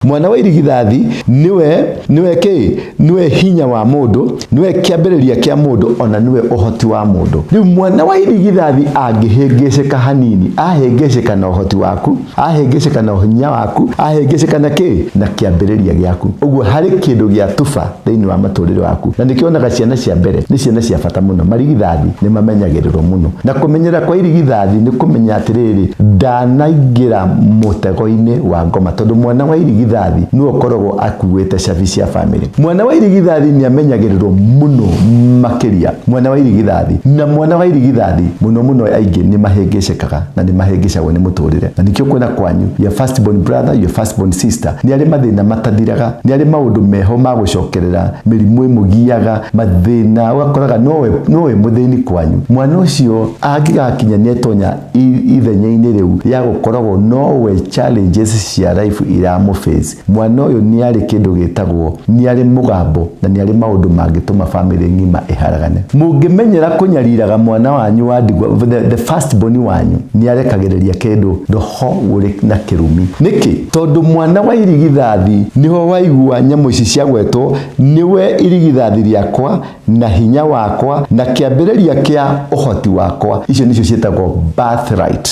Mwana wa irigithathi niwe kĩ? Niwe hinya wa mũndũ, niwe kĩambĩrĩria kĩa mũndũ, ona niwe ũhoti wa mũndũ. Rĩu mwana wa irigithathi angĩhĩngĩcĩka hanini, ahĩngĩcĩka na ũhoti waku, ahĩngĩcĩka na hinya waku, ahĩngĩcĩka na kĩ? Na kĩambĩrĩria gĩaku. Ũguo harĩ kĩndũ gĩa tuba thĩinĩ wa matũrĩre waku, na nĩkĩo onaga ciana cia mbere nĩ ciana cia bata mũno. Marigithathi nĩ mamenyagĩrĩrwo mũno, na kũmenyerera kwa irigithathi nĩ kũmenya atĩrĩrĩ, ndanaingĩra mũtego-inĩ wa ngoma, tondũ mwana wa irigithathi nĩwe ũkoragwo akuĩte cabi cia famĩlĩ. Mwana wa irigithathi nĩ amenyagĩrĩrwo mũno makĩria, mwana wa irigithathi. Na mwana wa irigithathi mũno mũno aingĩ nĩ mahĩngĩcĩkaga na nĩ mahĩngĩcagwo nĩ mũtũrĩre, na nĩkĩo kuona kwanyu your first born brother, your first born sister nĩ arĩ mathĩna matathiraga, nĩ arĩ maũndũ meho ma gũcokerera, mĩrimũ ĩmũgiaga, mathĩna, ũgakoraga nowe mũthĩni kwanyu. Mwana ũcio angĩgakinya nĩ etonya ithenya-inĩ rĩu rĩa gũkoragwo nowe challenges cia life iramũface, mwana ũyũ nĩ arĩ kĩndũ gĩtagwo, nĩ arĩ mũgambo na nĩ arĩ maũndũ mangĩtũma famĩlĩ ng'ima ĩharagane. Mũngĩmenyera kũnyariraga mwana wanyu wa ndigwa, the first born wanyu, nĩ arekagĩrĩria kĩndũ roho ũrĩ na kĩrumi. Nĩkĩ? Tondũ mwana wa irigithathi nĩho waigua nyamũ ici ciagwetwo, nĩwe irigithathi rĩakwa na hinya wakwa na kĩambĩrĩria kĩa ũhoti wakwa. Icio nĩcio ciĩtagwo birthright.